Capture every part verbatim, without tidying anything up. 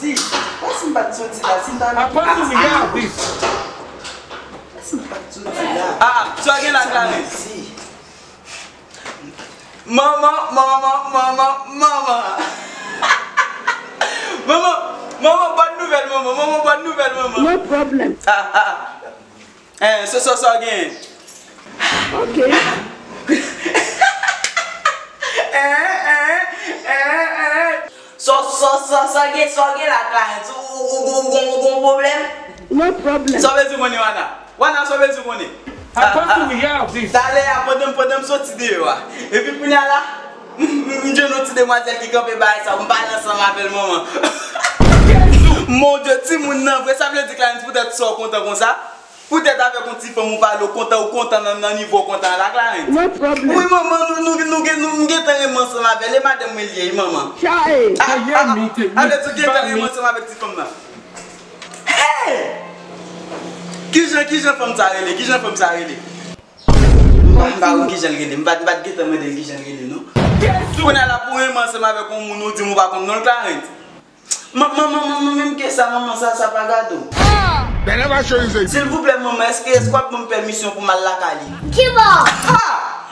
Di, wè si m pa t soti la, si m ta... Apa nou regade? Wè si m pa t soti la. Ah, sa gen la, Clarence? Manman, manman, manman, manman. Manman, manman, bòn nouvèl, manman. Manman, bòn nouvèl, manman. No problem. Ah, ah, ah. Eh, so, so, so gen. Ok. Eh, eh, eh, eh. So, so, so, so gen, so gen la, Clarence. Ou, ou, ou, ou, ou, ou gon pwoblèm? No problem. Sa vle di konnen, Wana? Wana, sa vle di konnen? Apa nou regade? Talè a, pandan, pandan m soti deyò a. Epi kounye a la, m, m, m jwenn yon ti demwazèl ki kanpe bagay sa, m pale ansanm avè l, manman. Mon Dieu, timoun nan vre, sa vle di, Clarence, poutèt sa w kontan konsa? Poutèt avèk yon ti fanm ou pale, ou kontan, ou kontan nan, nan nivo w kontan la, Clarence? No problem. Wi, manman, nou, nou, nou, gen- nou, m gentan renmen ansanm avè l, e madanm mwen li ye, wi, manman. Chae. Ah, ah, ah, ah, vle di w gentan renmen ansanm avèk ti fanm nan. Hey! Kijan, kijan fanm sa rele? Kijan fanm sa rele? M pa, m pa wè kijan l rele. M pa, m pa t gentan mande l kijan l rele, non. Kounye a la pou renmen ansanm avèk yon moun, ou di m ou pa konn non l, Clarence. Man, man, man, man, man, menm ke sa, manman, sa, sa pa gade w. Silvouplè, manman, èske, èske w ap ban m pèmisyon pou m al lakay li? Kibò? Ha!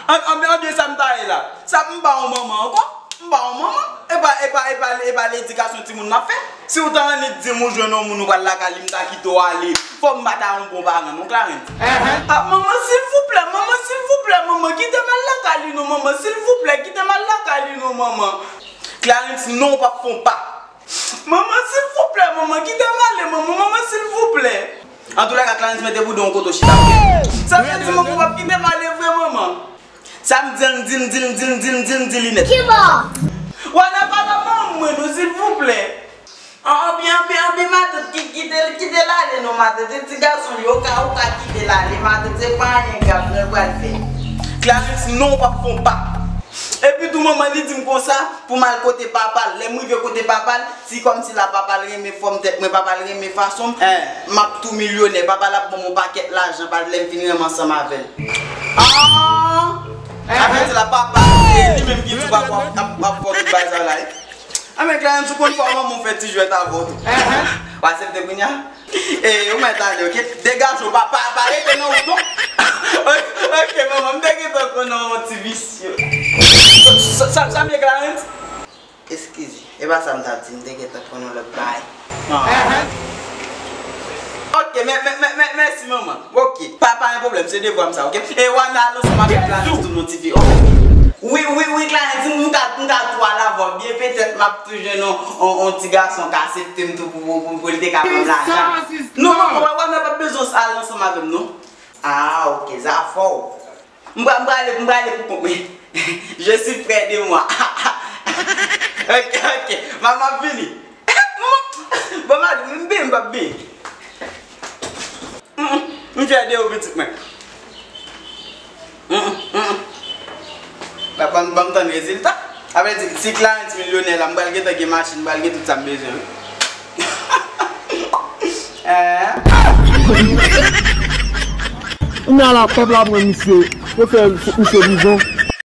An, an, anbyen sa m ta ye la. Sa m pa yon manman ankò? M pa yon manman? E pa, e pa, e pa, e pa ledikasyon timoun m ap fè? Si w ta annik di m ou jwenn yon moun ou pral lakay li, m ta kite w ale. Fò m pa ta yon bon paran, non, Clarence. Ah, manman, silvouplè, manman, silvouplè, manman, kite m al lakay li, non, manman, silvouplè, kite m al lakay li, non, manman. Clarence, non, w p ap fè yon pa. Manman, silvouplè, manman, kite m ale, manman, manman, silvouplè. Antoulèka, Clarence, mete bouda w kote w chita. Sa vle di, manman, w p ap kite m ale vre, manman? Sa m di, di, di, di, di, di, di, di li nèt. Kibò? Wana, papa, manman mwen, non, silvouplè. Anbyen, anbyen, anbyen, matant, ki-, kite, kite l ale, non, matant. Se ti gason li, ou ka, ou ka kite l ale, matant, se pa anyen grav, non, l pral fè. Clarence, non, w p ap fè yon pa. Epi tou manman li di m konsa pou m al kote papa l. Lè m rive kote papa l, si kòmsi la papa l renmen fòm tèt mwen, papa l renmen fason m, m ap tou milyonè. Papa l ap ban m yon pakèt lajan, pa lè m fin renmen ansanm avè l. Ah! Apre di la papa l, se li menm ki tou papa ap, ap, ap fè tout bagay sa la, wi. Ah, men Clarence, ou konn fò manman w fè ti jwèt avè w tou. W aksepte kounye a? E, ou mèt ale, oke? Degaje w, pa, pa, pa rete nan wout, non. Oke, manman, m te gentan konnen w yon ti visye. Sa, sa, sa, sa m ye, Clarence? Eskize, e pa sa m t ap di, m te gentan konnen w lòt bagay. Ah. Oke, mè, mè, mè, mè, mèsi, manman. Oke, pa, pa gen pwoblèm, se devwa m sa, oke? E Wana al ansanm avèk Clarence tou, non, tifi, oke? Wi, wi, wi, Clarence, m ka, m ka tou al avè w byen, petèt m ap tou jwenn yon, yon, yon ti gason ka aksepte m tou pou, pou, pou, pou l te ka ban m lajan. Non, non, non, Wana p ap bezwen al ansanm avè m, non. Ah, oke, zafè w. M pra-, m prale, m prale pou kont mwen. Je suis près de moi. Oke, oke, m ap, m ap vini. Bon, madanm, m byen, m p ap byen. Mm, mm. M fyè de ou, pitit mwen. Mm, mm, mm, mm. Ban, ban, ban m tann rezilta. Sa vle di, si Clarence milyonè la, m pral gentan gen machin, m pral gen tout sa m bezwen, wi. Eh. Kounye a la, pèp la pran misye, yo fè misye prizon.